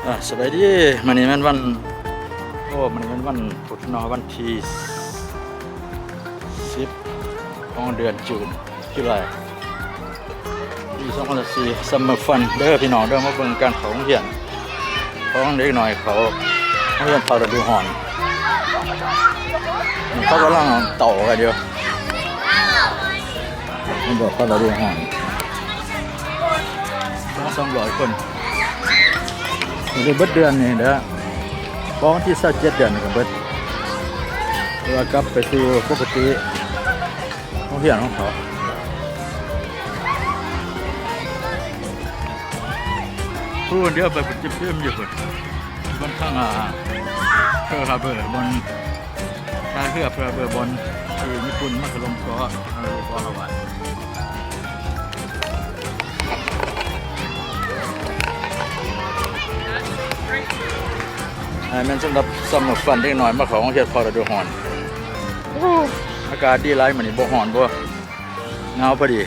ອ່າ ສະບາຍດີ. ມື້ນີ້ແມ່ນວັນ ໂອ້ ມື້ນີ້ແມ່ນວັນພຸດເນາະ ວັນທີສິບຂອງເດືອນຈູນ ຈຸລາຍ ປີສອງພັນຊາວສີ່ Summer Fun ເດີພີ່ນ້ອງເດີ. ມາເບິ່ງການເຂົ້າໂຮງຮຽນຂອງເດັກນ້ອຍເຂົາ ໂຮງຮຽນພາກລະດູຮ້ອນ. ເຂົາກຳລັງເຕົາກັນຢູ່. ມັນບອກເຂົາລະດູຮ້ອນ ສອງສາມຮ້ອຍຄົນ ຢູ່ໄດ້ເບິດເດືອນນີ້ແຫຼະ. ພໍວັນທີຊາວເຈັດເດືອນນີ້ກໍເບິດ ແຕ່ວ່າກັບໄປສູ່ປົກກະຕິໂຮງຮຽນຂອງເຂົາ. ຜູ້ດຽວໄປພຸ້ນ ເຕັມຢູ່ພຸ້ນ ບ່ອນທາງ ອ່າ Pearl Harbor ບ່ອນ ທ່າເຮືອ Pearl Harbor ບ່ອນທີ່ຍີ່ປຸ່ນມາຖະຫຼົ່ມເກາະ ເອີ ເກາະຮາວາຍ. ອັນນັ້ນສຳລັບ Summer Fun ເດັກນ້ອຍມາເຂົ້າໂຮງຮຽນພາກລະດູຮ້ອນ. ໂອ້ ອາກາດດີຫຼາຍມື້ນີ້ ບໍ່ຮ້ອນບໍ່ໜາວ ພໍດີ.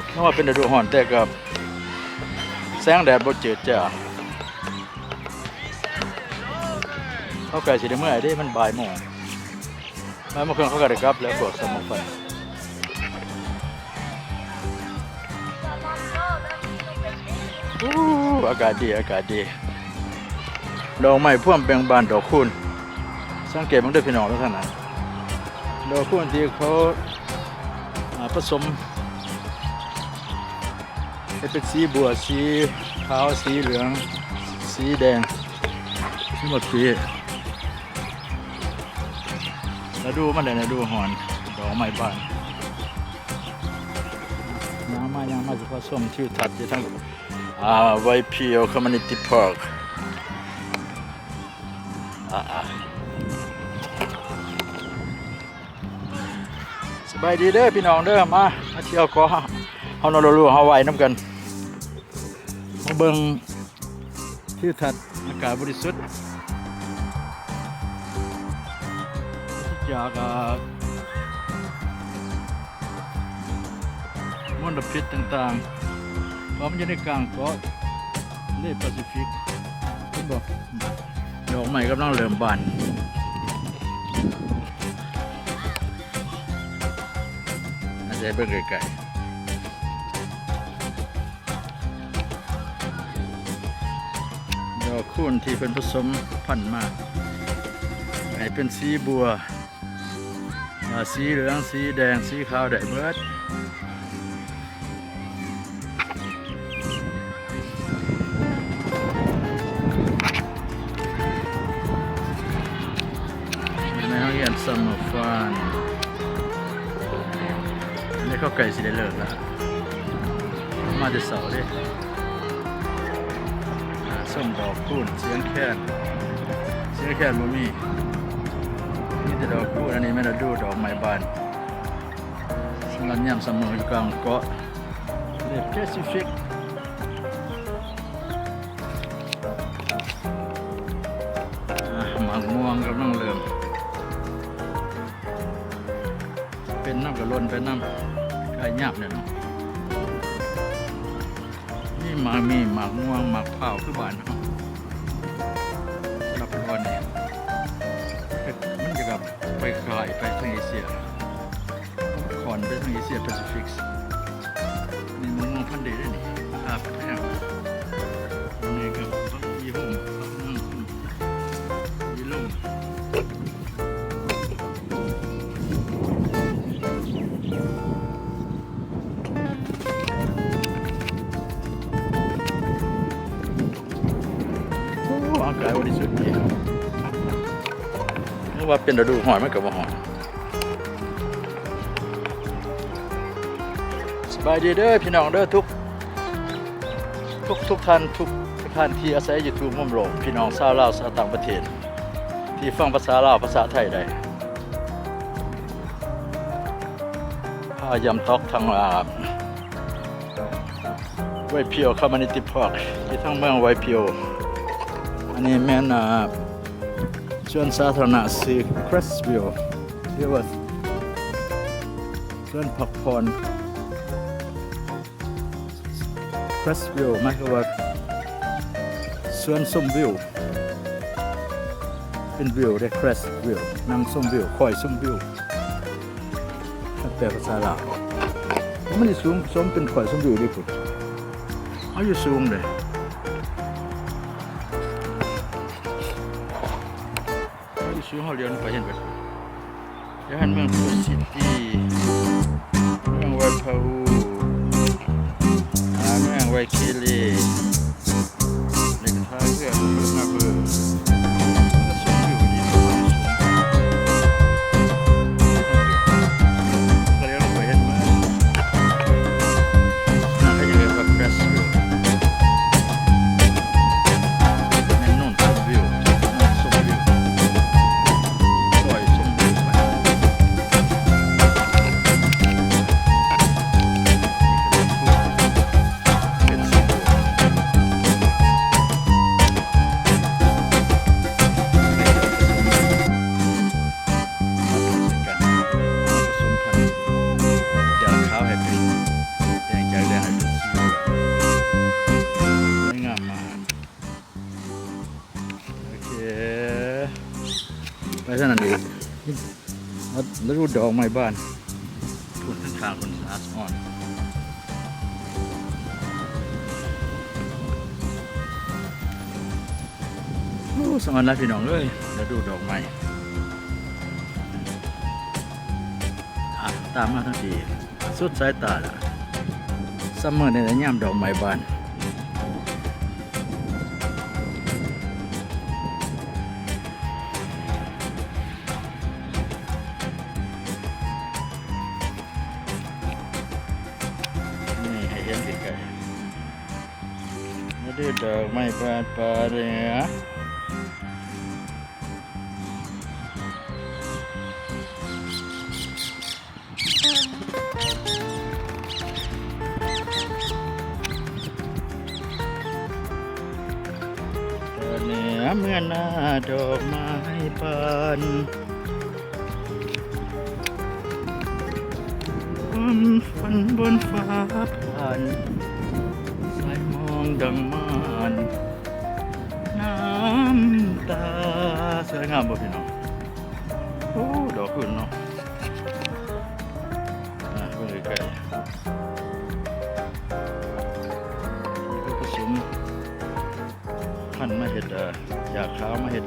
ເຖິງວ່າເປັນລະດູຮ້ອນ ແຕ່ກໍແສງແດດບໍ່ເຈີດຈ້າ. ເຂົາໃກ້ຊິໄດ້ເມືອເດ້ ມັນບ່າຍໂມງ ບ່າຍໂມງເຄິ່ງ ເຂົາກໍໄດ້ກັບແລ້ວ ພວກ Summer Fun. ໂອ້ ອາກາດດີ ອາກາດດີ. ດອກໄມ້ພວມແບ່ງບານ ດອກຄູນ. ສັງເກດເບິ່ງເດີພີ່ນ້ອງ ທາງນັ້ນ ດອກຄູນທີ່ເຂົາ ອ່າ ປະສົມ ເຮັດເປັນສີບົວ ສີຂາວ ສີເຫຼືອງ ສີແດງ ສຳລັບປີ ລະດູມັນແຫຼະ ລະດູຮ້ອນ ດອກໄມ້ບານ. ຍ່າງມາ ຍ່າງມາ ຊິພາຊົມທິວທັດຢູ່ທາງ ອ່າ White Pearl Community Park. ອ່າ ສະບາຍດີເດີພີ່ນ້ອງເດີ ມາ ມາທ່ຽວເກາະ Honolulu Hawaii ນຳກັນ. ມາເບິ່ງທິວທັດ ອາກາດບໍລິສຸດ ຈາກ ອ່າ ມົນລະພິດຕ່າງໆ ເພາະມັນຢູ່ໃນກາງເກາະທະເລປາຊີຟິກ. ເຫັນບໍ່? ດອກໄມ້ກຳລັງເລີ່ມບານ. ອາດຈະໃຫ້ເບິ່ງໃກ້ໆ ດອກຄູນທີ່ເພິ່ນປະສົມພັນມາ ໃຫ້ເປັນສີບົວ ອ່າ ສີເຫຼືອງ ສີແດງ ສີຂາວ ໄດ້ເບິດ. ໃນໂຮງຮຽນ Summer Fun ອັນນີ້ເຂົາໃກ້ຊິໄດ້ເລີກແລ້ວ ມາແຕ່ເຊົ້າເດ້. ອ່າ ຊົມດອກຄູນ ສຽງແຄນ ສຽງແຄນບໍ່ມີ ມີແຕ່ດອກຄູນ. ອັນນີ້ແມ່ນລະດູດອກໄມ້ບານ ສຳລັບຍາມ Summer ຢູ່ກາງເກາະທະເລປາຊີຟິກ. ອ່າ ໝາກມ່ວງກຳລັງເລີ່ມ ເປັນນຳກໍຫຼົ່ນໄປນຳ ໃກ້ຍາມແລ້ວເນາະ. ມີໝາກ ມີໝາກມ່ວງ ໝາກພ້າວ ຄືບ້ານເຮົາ. ສຳລັບບ່ອນນີ້ ມັນຈະກັບໄປຄ້າຍໄປທາງເອເຊຍ ຂ້ອນໄປທາງເອເຊຍແປຊີຟິກ. ນີ້ໝາກມ່ວງພັນເດເດ້ນີ້ ລາຄາແພງ. ອັນນີ້ກໍຜັກອີໂຮມ ຜັກນາງ ອີໂລງ. ໂອ້ ອາກາດບໍລິສຸດດີ. ເພາະວ່າເປັນລະດູຮ້ອນມັນກໍບໍ່ຮ້ອນ. ສະບາຍດີເດີພີ່ນ້ອງເດີ ທຸກ ທຸກ ທຸກທ່ານ ທຸກສະຖານທີ່ອາໄສຢູ່ທົ່ວມຸມໂລກ ພີ່ນ້ອງຊາວລາວ ຊາວຕ່າງປະເທດ ທີ່ຟັງພາສາລາວ ພາສາໄທໄດ້. ພາຢ້ຽມຕອກທາງ ອ່າ White Pearl Community Park ທີ່ທາງເມືອງ White Pearl. ອັນນີ້ແມ່ນ ອ່າ ສວນສາທາລະນະຊື່ Crestview ຫຼືວ່າສວນພັກຜ່ອນ Crestview ໝາຍຄວາມວ່າ ສວນຊົມວິວ ເປັນວິວເດ້ ແຄຣຊວິວ ນັ່ງຊົມວິວ ຄອຍຊົມວິວ ແປພາສາລາວ ມັນຊິສູງສົມເປັນຄອຍຊົມວິວເດ້ພຸ້ນ ເຮົາຢູ່ສູງເດ້. ເຮົາຢູ່ສູງ ເຮົາຫຼຽວລົງໄປເຫັນເບິດ ເຫັນເມືອງໂພຊິຕີ ເມືອງໄວພາອູ ອ່າ ເມືອງໄວເຄເລ ແລ້ວກໍທ່າເຮືອ ເມືອງນາເບີ ມັນກໍຊົມວິວດີເນາະ ກໍຫຼຽວລົງໄປເຫັນເມືອງ ນັ້ນກໍຍັງເອີ້ນວ່າແຄຣຊວິວ. ແມ່ນໂນນຊົມວິວ ໂນນຊົມວິວ ຄອຍຊົມວິວໄປ ເປັນສວນ ໃນເຂດປະສົມ ມາປະສົມກັນ ມາປະສົມພັນຢາຂາວໃຫ້ເປັນແດງຈາກແດງໃຫ້ເປັນສີ ສວຍງາມມາກ. ໂອເຄ ໄປທາງນັ້ນອີກ ລະດູດອກໄມ້ບານ ພຸ້ນທາງຂ້າງພຸ້ນ ສະອາດສະອ້ອນ ໂອ້ ສະອອນຫຼາຍພີ່ນ້ອງເອີຍ ລະດູດອກໄມ້ ອ່ະ ຕາມມາທາງພີ້ ສຸດສາຍຕາລະ ຊັມເມີນີ້ລະຍາມດອກໄມ້ບານ ນີ້ໃຫ້ເຫັນໃກ້ໆ ມາດູດອກໄມ້ບານປ່າເໜືອ. ເໜືອເມືອງໜ້າດອກໄມ້ບານ ຄວາມຝັນບົນຟ້າຜ່ານ ສາຍໝອກດັງມ່ານ ນ້ຳຕາ ສວຍງາມບໍ່ພີ່ນ້ອງ? ໂອ້ ດອກຂຶ້ນເນາະ ອ່າ ເບິ່ງໃກ້ໆ ທີ່ເຂົາປະສົມພັນມາເຮັດ ເອີ ຢາຂາວມາເຮັດ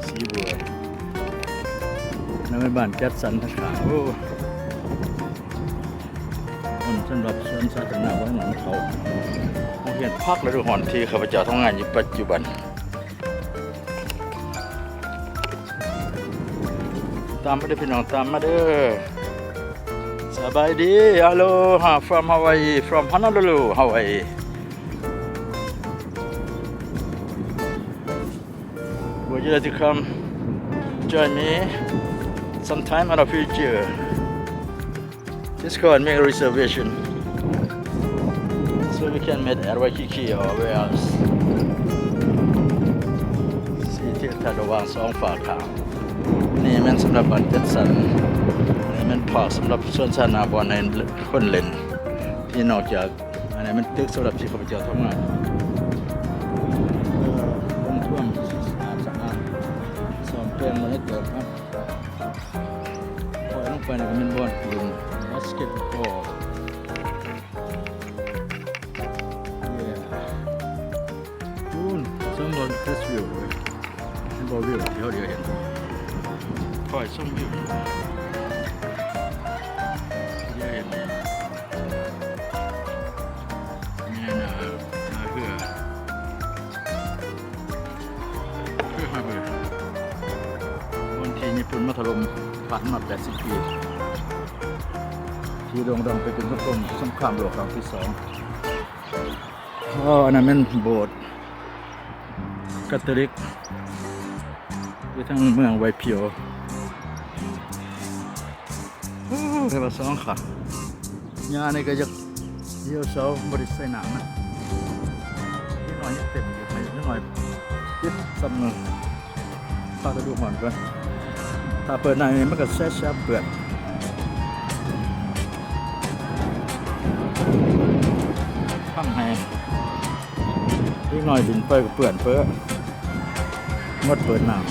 ສີບົວ ນຳໄມ້ບານຈັດສັນຕ່າງໆ ໂອ້ ມັນສຳລັບສວນສາທາລະນະ ວ່ານັ້ນເຂົາ ໂຮງຮຽນພັກລະດູຮ້ອນທີ່ຂ້າພະເຈົ້າທຳງານຢູ່ປັດຈຸບັນ. ຕາມມາເດີພີ່ນ້ອງ ຕາມມາເດີ. ສະບາຍດີ ອາໂລຮາ from Hawaii, from Honolulu, Hawaii. Would you like to come join me sometime in the future? Just go and make a reservation so we can meet at Waikiki or where else. ສີ່ທິດທາດລະຫວ່າງສອງຟາກທາງ. ນີ້ແມ່ນສຳລັບບ້ານຈັດສັນ. ນີ້ແມ່ນພາກສຳລັບສວນສາທາລະນະ ບ່ອນໃຫ້ຄົນເຫຼັ້ນ ທີ່ນອກຈາກ ອັນນີ້ແມ່ນຕຶກສຳລັບທີ່ຂ້າພະເຈົ້າທຳງານ. ເອີ ເບິ່ງຖ້ວມສະອາດສະອ້ານ ສ້ອມແປງໃໝ່ເຕີມ. ຂ້ອຍລົງໄປນີ້ກໍແມ່ນບ່ອນຫຼິ້ນບາສເກັດບອລ. ເຢ້ ພຸ້ນ ຊົມບ່ອນເຄສວິວເລີຍ. ເຫັນບໍ່ ວິວທີ່ເຮົາດຽວເຫັນ ຂ້ອຍຊົມວິວ ດຽວເຫັນ ແມ່ນ ເອີ ທ່າເຮືອ ຄືຫາເບີ ບ່ອນທີ່ຍີ່ປຸ່ນມາຖະຫຼົ່ມ ຜ່ານມາແປດສິບປີ ທີ່ໂດ່ງດັງໄປເປັນສົງຄາມ ສົງຄາມໂລກຄັ້ງທີສອງ. ອໍ ອັນນັ້ນແມ່ນໂບດກາໂຕລິກ ຢູ່ທາງເມືອງໄວພິວ. ໂອ້ ແຕ່ວ່າສອງຂາ ຫຍ້ານີ້ກໍຢາກ ດຽວເສົາບໍ່ໄດ້ໃສ່ນ້ຳນະ ເດັກນ້ອຍຍັງເຕັມຢູ່ ໃຫ້ເດັກນ້ອຍປິດຊຳໜຶ່ງ ພາໄປດູຮ້ອນກ່ອນ. ຖ້າເປີດນ້ຳນີ້ມັນກໍແຊະໆເປື້ອນ ທຳໃຫ້ ເດັກ ນ້ອຍບິນໄປກໍເປື້ອນເປິ ໝົດເປີດນ້ຳ.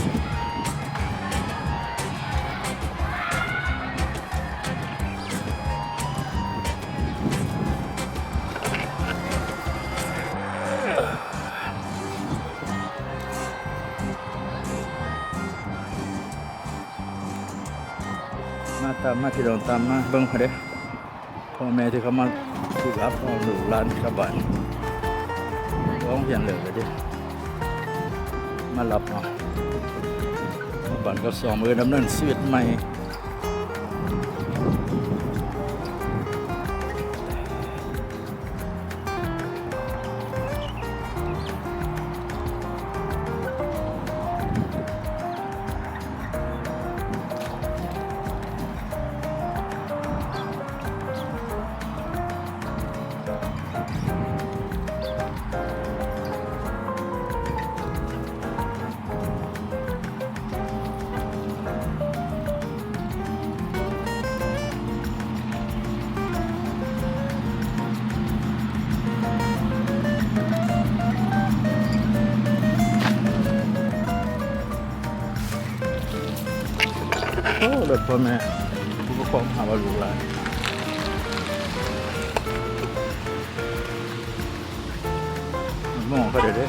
ມາຕາມມາ ພີ່ນ້ອງຕາມມາເບິ່ງເຂົາເດ້. ພໍ່ແມ່ທີ່ເຂົາມາປິກອັບເອົາລູກຫຼານກັບບ້ານ ໂຮງຮຽນເລີກແລ້ວເດ້ ມາຮັບເອົາກັບບ້ານກັບຊ່ອງ ເພື່ອດຳເນີນຊີວິດໃໝ່. ໂອ້ ລົດພໍ່ແມ່ຜູ້ປົກຄອງຫາວ່າລູກຫຼານ ມອງເຂົາໄດ້ເດ້.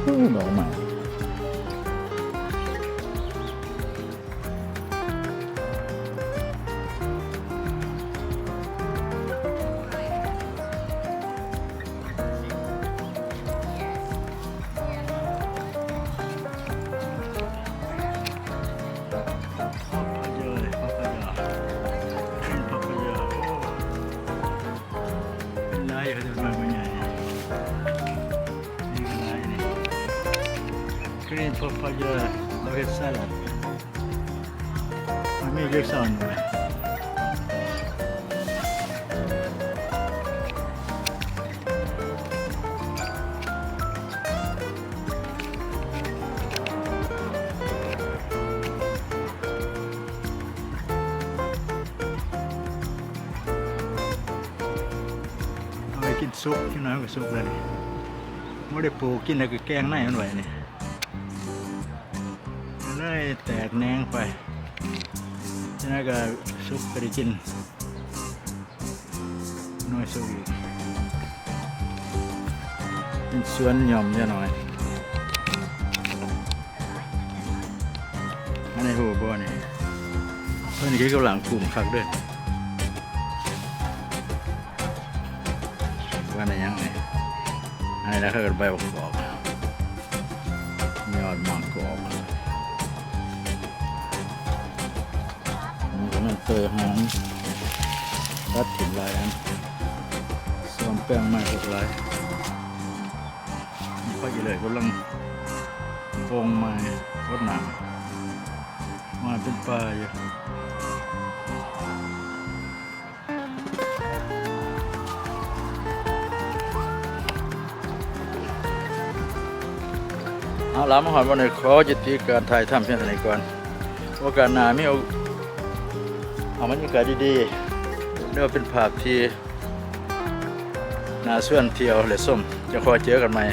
ໂອ້ ດອກໄມ້. ເປັນໄລ ເຂົາເຈົ້າວ່າໜ່ວຍບໍ່ໃຫຍ່ ນີ້ກໍຫຼາຍນີ້ Green papaya ເຮົາເຮັດສະຫຼັດ ມັນມີຢູ່ສອງໜ່ວຍ. ເອົາໄວ້ກິນສຸກ ກິນໜ້ອຍກໍສຸກແລ້ວນີ້ ບໍ່ໄດ້ປູກ ກິນແລ້ວກໍແກງໃນມັນໄວ້ນີ້ ກໍເລີຍແຕກແໜງໄປ ຈັ່ງໃດກໍສຸກກໍໄດ້ກິນ. ໜ່ວຍສຸກອີກ ເປັນສວນຫຍ່ອມຢ່າໜ້ອຍ ອັນນີ້ຮູ້ບໍ່ນີ້ ເພິ່ນນີ້ກຳລັງກຸ້ມຄັກເດີ້ ວ່າແນວຫຍັງນີ້ ອັນນີ້ລະເອີ້ນໃບບັກກອກ. ຍອດໝາກກອກ ນີ້ກໍແມ່ນເຕີຍຫອມ ຕັດຖິ້ມຫຼາຍອັນ ຊອມແປງໃໝ່ພວກຫຼາຍ ນີ້ພາກອີເລີກກຳລັງໂປ່ງໃໝ່ ຫົດນ້ຳ ມາເປັນປ່າຢູ່. ເອົາລະ ມາຮອດວັນນີ້ ຂໍຍຸຕິການຖ່າຍທຳພຽງເທົ່ານີ້ກ່ອນ ໂອກາດໜ້າມີໂອ ເອົາບັນຍາກາດດີໆ ຫຼືວ່າເປັນພາບທີ່ໜ້າຊວນທ່ຽວ ແລະ ຊົມ ຈະຂໍເຈີກັນໃໝ່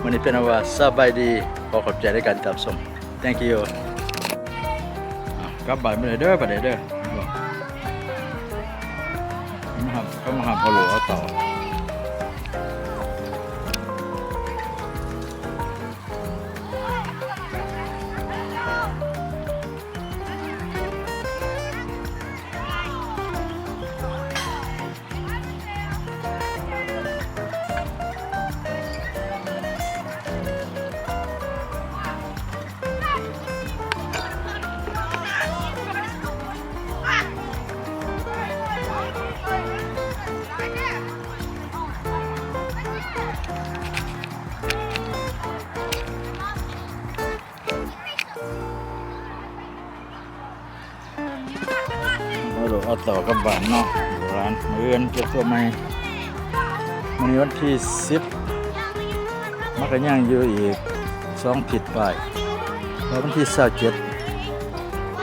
ມື້ນີ້ເປັນອັນວ່າສະບາຍດີ ຂໍຂອບໃຈໃນການຕິດຕາມຊົມ. Thank you. ອ່າ ກັບບ້ານໄປເລີຍເດີ້ ບັດນີ້ເດີ້ ມາຮັບ ເຂົາມາຮັບເອົາລູກເອົາເຕົ້າ. ເອົາລູກເອົາເຕົ້າກັບບ້ານເນາະ ລູກຫຼານ ມື້ອື່ນເກັບຕົວໃໝ່ ມື້ນີ້ວັນທີສິບ ມັນກໍຍັງຢູ່ອີກສອງທິດປາຍ ເພາະວັນທີຊາວເຈັດ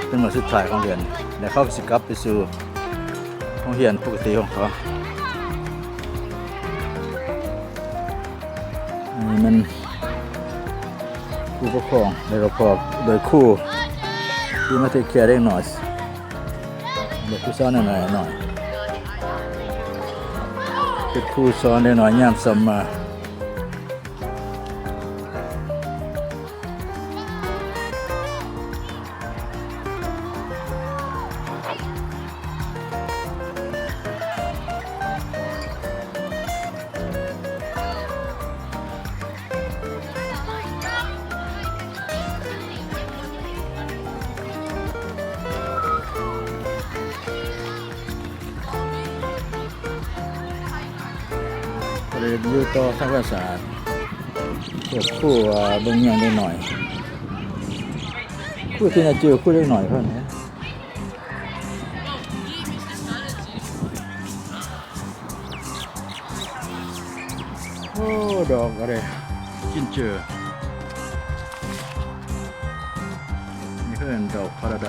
ເປັນມື້ສຸດທ້າຍຂອງເດືອນ ແລ້ວເຂົາກໍຊິກັບໄປສູ່ໂຮງຮຽນປົກກະຕິຂອງເຂົາ. ອັນນີ້ແມ່ນຜູ້ປົກຄອງ ແລ້ວກໍພ້ອມໂດຍຄູທີ່ມາເທກແຄເດັກນ້ອຍ ເດັກຜູ້ສອນນ້ອຍໆ ເປັນຄູສອນເດັກນ້ອຍຍາມຊັມເມີ. ກໍເລີຍຢູ່ຕໍ່ທຳຄວາມສະອາດ ພວກຄູ ເອີ ເບິ່ງແຍງເດັກນ້ອຍ ຄູທີ່ນາຈື່ ຄູເດັກນ້ອຍເພິ່ນ. ໂອ້ ດອກກະເດ ກິນເຈີ ນີ້ເອີ້ນດອກພາຣາໄດ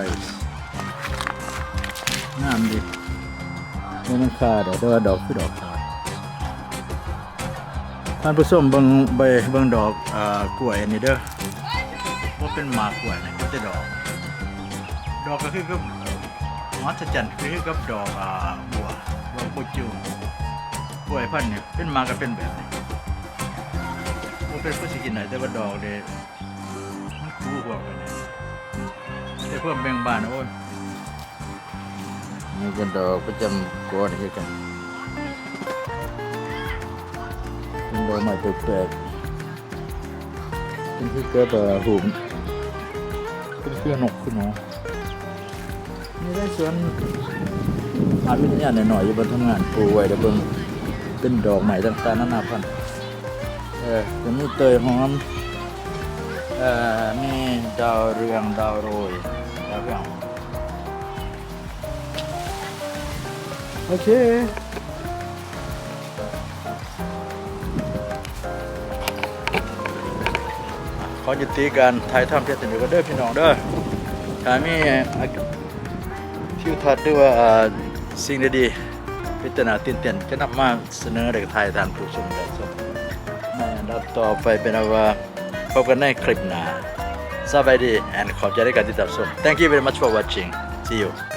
ງາມດີ ບໍ່ແມ່ນຂ່າດອກ ແຕ່ວ່າດອກຄືດອກຂາດ. ທ່ານຜູ້ຊົມເບິ່ງ ເບິ່ງ ເບິ່ງດອກ ເອີ ກ້ວຍອັນນີ້ເດີ ບໍ່ເປັນໝາກກ້ວຍນະ ມີແຕ່ດອກ. ດອກກໍຄືກັບ ມະຫັດສະຈັນ ຄືກັບດອກ ອາ ບົວ ດອກບົວຈູ ກ້ວຍພັນນີ້ ເປັນໝາກກໍເປັນແບບນີ້ ບໍ່ເປັນຜູ້ຊິກິນໄດ້ ແຕ່ວ່າດອກເດ ມັນຄູພວກກັນນີ້ ແຕ່ພວກແບ່ງບ້ານ ໂອ້ຍ. ນີ້ເປັນດອກປະຈຳກອນຄືກັນ ເປັນດອກໄມ້ແປກໆ ເປັນຄືກັບ ເອີ ຫຸ້ມ ເປັນຄືນົກຄືໜູ. ນີ້ໄດ້ສວນ ອາ ວິທະຍານ້ອຍໆ ຢູ່ບ້ານທຳງານ ປູກໄວ້ ແລ້ວເບິ່ງ ເປັນດອກໄມ້ຕ່າງໆນານາພັນ ເອີ ກໍມີເຕີຍຫອມ ເອີ ມີດາວເຮືອງ ດາວໂຣຍ ດາວເຮືອງ. ໂອເຄ ຂໍຍຸຕິການຖ່າຍທຳພຽງເທົ່ານີ້ກ່ອນເດີພີ່ນ້ອງເດີ. ຖ້າມີ ອາ ທິວທັດ ຫຼືວ່າ ອາ ສິ່ງດີໆ ເປັນຕາໜ້າຕື່ນເຕັ້ນ ຈະນຳມາສະເໜີ ແລະກໍຖ່າຍໃຫ້ທ່ານຜູ້ຊົມໄດ້ຊົມໃນອັນດັບຕໍ່ໄປ. ເປັນອັນວ່າ ພົບກັນໃນຄລິບໜ້າ. ສະບາຍດີ and ຂອບໃຈໃນການຕິດຕາມຊົມ. Thank you very much for watching. See you.